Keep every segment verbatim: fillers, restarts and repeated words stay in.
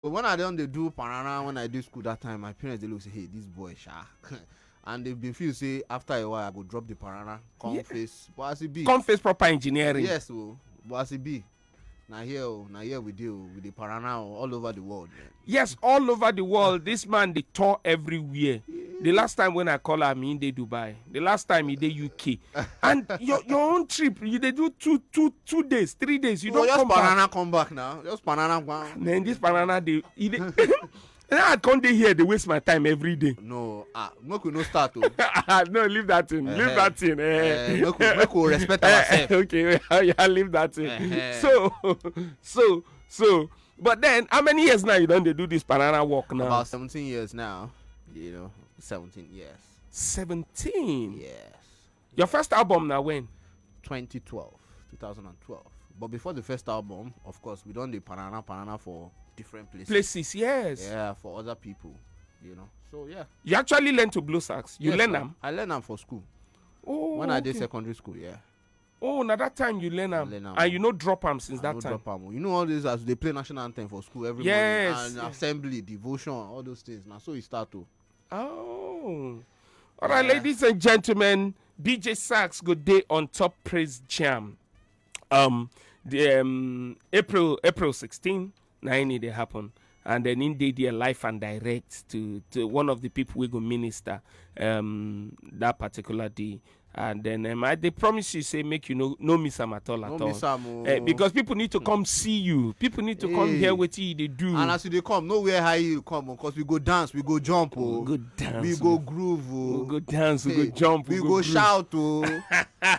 But when I don dey do parana, when I dey school that time, my parents dey look say, "Hey, this boy, sha." And they been feel say after a while I go drop the parana, come Yeah. face, but as e be, Come face proper engineering. Yes, oh, but as e be, na here, oh, na here we dey, oh, we dey parana, oh, all over the world, man. Yes, all over the world. This man dey tour everywhere. The last time when I call am, he dey Dubai. The last time he dey U K. And your your own trip, you dey do two two two days, three days. You So don't just come back. Parana come back now. Just parana go. Then this parana dey, he dey. Now I come dey here, dey waste my time every day. No, ah, make we no start, oh. No, leave that thing. Leave Eh, that thing. Eh. Eh, make we, make we respect Eh, ourselves. Okay, yeah, leave that thing. Eh, eh. So, so, so, but then, how many years now you don dey do this parana work now? About seventeen years now. You know, seventeen years. Seventeen. Yes. Your first album now when? twenty twelve, two thousand and twelve. But before the first album, of course, we don dey parana parana for different places. Places, yes. Yeah, for other people, you know. So yeah. You actually learn to blow sax. You Yes, learn sir. am. I learn am for school. Oh, When I did okay. Secondary school, yeah. Oh, now that time you learn am, Learn am. And you no drop am since I that no time. Drop am. You know all these as they play national anthem for school every Yes, morning, and yes. Assembly, devotion, all those things. Now so it start to. Oh. All right, Yeah. Ladies and gentlemen, B J Sax go dey on top Praise Jam. Um, the um, April April sixteen, na any dey happen, and then in dey there live and direct to to one of the people we go minister um that particular day. And then um, I dey promise you say make you no no miss am at all at No all. Miss am, Eh, oh. Because people need to come see you. People need to come Hey. Hear what you dey do. And as you dey come, no wear high heel come, because we go dance, we go jump, oh. We go dance, We go oh. groove, oh. We go dance, we Hey, go jump, we we go groove. Shout, oh.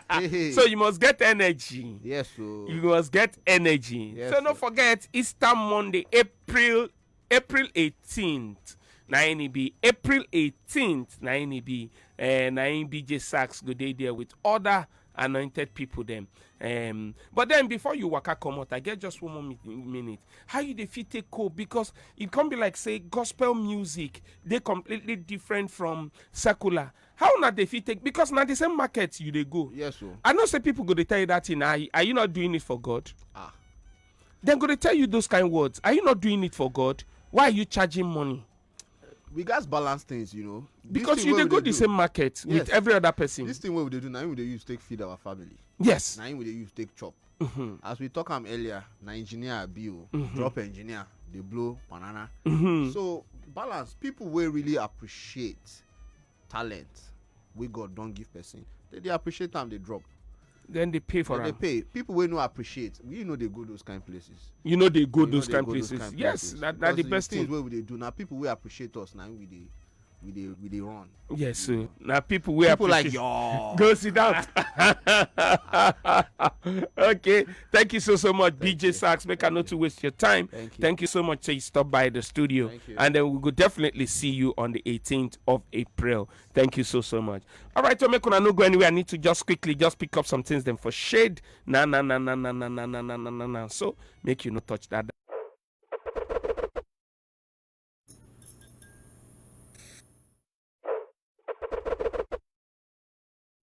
Hey, hey. So you must get energy. Yes, oh. You must get energy. Yes, So don't sir. Forget Easter Monday, April April eighteenth. Na any be April eighteenth. Na any be uh, na any B J Sax go dey there with other anointed people them. Um, but then before you waka comot, I get just one more mi- minute. How you dey fit take cope? Because it can't be like say gospel music they completely different from secular. How na dey fit take? Because na the same market you dey go. Yes, oh. I know say people go dey tell you that thing. Are, are you not doing it for God? Ah. Dem go dey tell you those kind words. Are you not doing it for God? Why are you charging money? We gats balance things, you know. This Because thing you wey dey we go dey the do, same market with Yes. Every other person. This thing wey we dey do, na him we dey use take feed our family. Yes. Na him we dey use take chop. Mhm. As we talk am earlier, na engineer I be o. Mhm. Drop engineer, dey blow banana. Mhm. So balance, people wey really appreciate talent wey God don give person, they dey appreciate am, dey drop. Then they pay for They am. Pay. People wey no appreciate, we no dey go those kind places. You know they go We no those dey kind go those places. Kind Yes, places. that, that's the Because best things thing. Wey we dey do now, people wey appreciate us now, we dey, we dey, we dey run. Yes, sir. Now people wey People like appreciate- yo. Go sit down. Okay. Thank you so so much, Thank B J you. Sax. Make I Thank not you. To waste your time. Thank you. Thank you so much. Say you stop by the studio, Thank you. And then we will definitely see you on the eighteenth of April. Thank you so so much. All right, so make una no go anywhere. I need to just quickly just pick up some things then for shade. Na na na na na na na na na na na. So make you no touch that.